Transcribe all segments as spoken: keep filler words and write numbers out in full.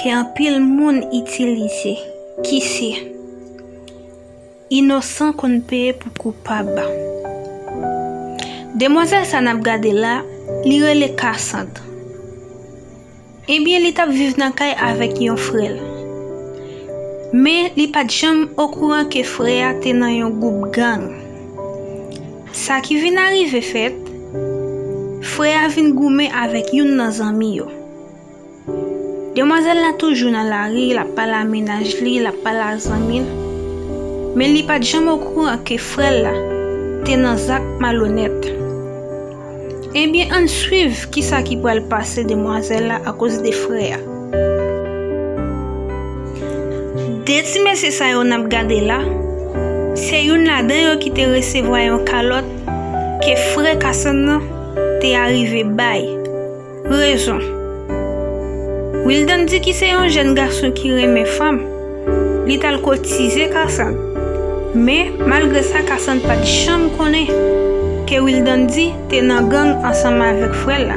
ke anpil moun itilize, ki se inosan konn peye pou koupab. Demwazèl sa n ap gade la, li rele Kasand. Ebyen, li t ap viv nan kay avèk yon frè l. Men, li pa t janm okouran ke frè a te nan yon gwoup gang. Sa ki vin arive fèt, frè a vin goumen avèk youn nan zanmi yo. Demwazèl la toujou nan lari, l ap pale a mennaj li, l ap pale a zanmi l. Men li pa t janm okouran ke frè l la te nan zak malonèt. Ebyen, ann swiv kisa ki pral pase demwazèl la akoz de frè a. De ti mesye sa yo n ap gade la, se youn ladan yo ki te resevwa yon kalòt ke frè Kasand nan te arive bay. Rezon. Wildandy ki se yon jèn gason ki renmen fanm, li t al kotize Kasand. Men, malgre sa, Kasand pa t janm konnen ke Wildandy te nan gang ansanm avèk frè l la.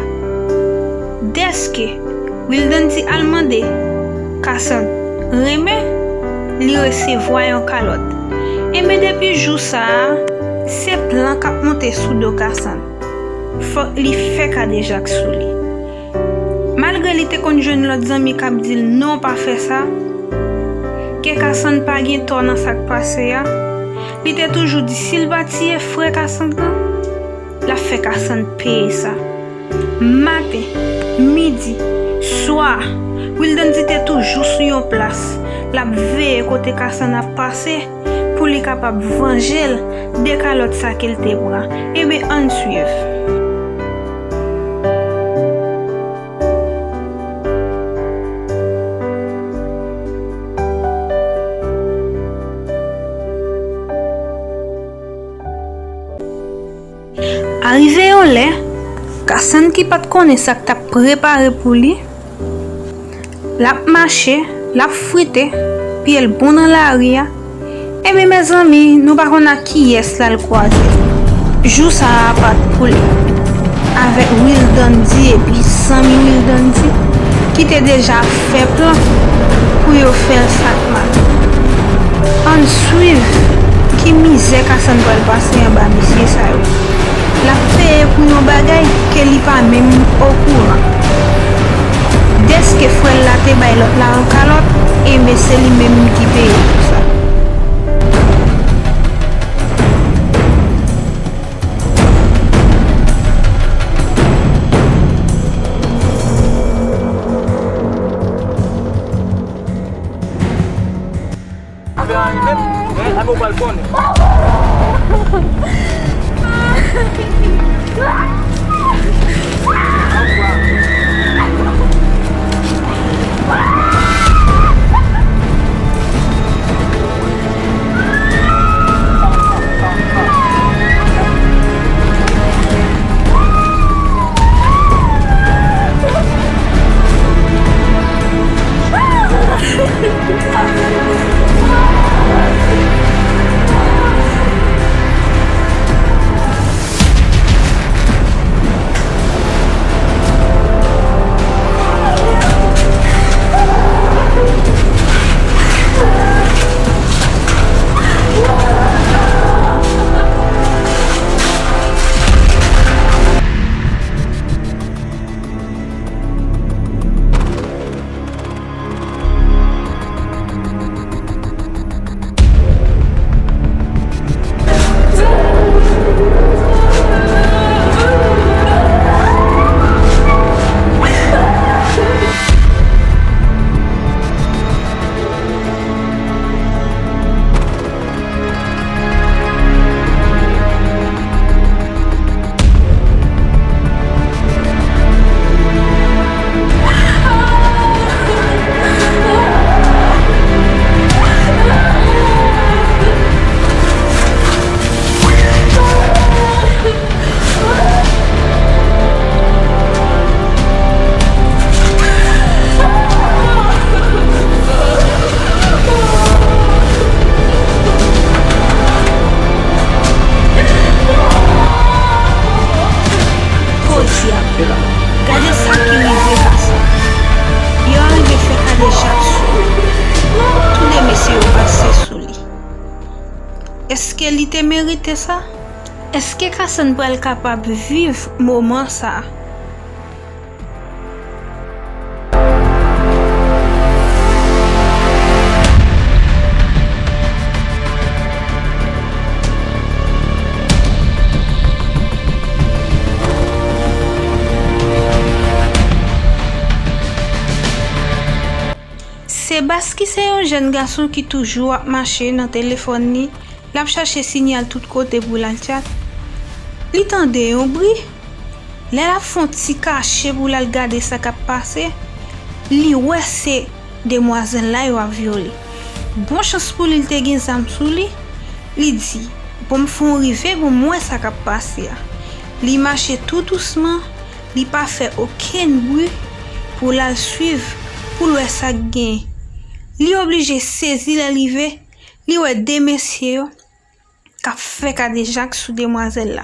Dèske Wildandy al mande Kasand renmen, li resevwa yon kalòt. Enben, depi jou sa a, se plan k ap monte sou do Kasand. Fòk li fè kadejak sou li. Malgre li te konn jwenn lòt zanmi k ap di l non, pa fè sa, ke Kasand pa gen tò nan sa k pase a, li te toujou di si l pa tiye frè Kasand nan, l ap fè Kasand peye sa. Maten, midi, swa, Wildandy te toujou sou yon plas, l ap veye kote Kasand ap pase, pou li kapab vanje l de kalòt sa ke l te pran. Enben, ann swiv. Arive yon lè, Kasand ki pa t konnen sa k t ap prepare pou li, l ap mache, l ap frite, pye l bon nan lari a. Ebyen, mezanmi, nou pa konn ak kiyès l al kwaze. Jou sa a pa t pou li. Avèk Wildandy epi zanmi Wildandy, ki te deja fè plan pou yo fè l sa k mal. Ann swiv ki mizè Kasand pral pase anba mesye sa yo. L ap peye pou yon bagay ke li pa menm okouran. Dèske frè l la te bay lòt la yon kalòt, enben se li menm ki peye pou sa. Èske li te merite sa? Èske Kasann pral kapab viv moman sa a? Sebas ki se yon jèn gason ki toujou ap mache nan telefòn li, l ap chache siyal tout kote pou l al tchat. Li tande yon bri. Lè l ap fè yon ti kache pou l al gade sa k ap pase, li wè se demwazèl la yo ap vyole. Bon chans pou li, l te gen zam sou li. Li di, "Bon, m fè yon rive pou m wè sa k ap pase a." Li mache tou dousman, li pa fè okenn bri pou l al swiv, pou l wè sa k genyen. Li oblije sezi lè l rive, li wè de mesye yo k ap fè kadejak sou demwazèl la.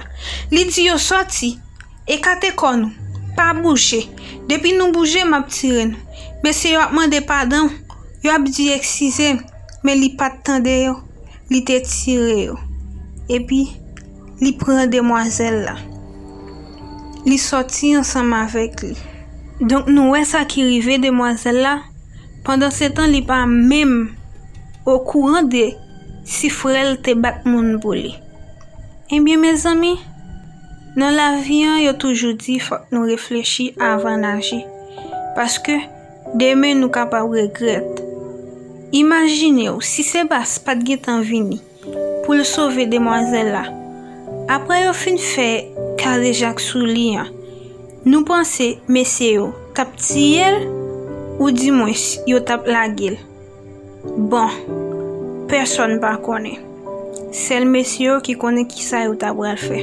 Li di yo, "Sòti, ekate kò nou, pa bouje. Depi nou bouje, m ap tire nou." Mesye yo ap mande padan, yo ap di, "Eskize m," men li pa t tande yo, li te tire yo. Epi, li pran demwazèl la. Li sòti ansanm avèk li. Donk, nou wè sa ki rive demwazèl la. Pandansetan, li pa menm okouran de si frè l te bat moun pou li. Ebyen, mezanmi, nan lavi an, yo toujou di fòk nou reflechi avan n aji. Paske demen nou kapab regrèt. Imajine w, si Sebas pa t gentan vini pou l sove demwazèl la, apre yo fin fè kadejak sou li an, nou panse mesye yo t ap tiye l, oudimwens yo t ap lage l? Bon, pèsonn pa konnen. Sèl mesye yo ki konnen kisa yo ta pral fè.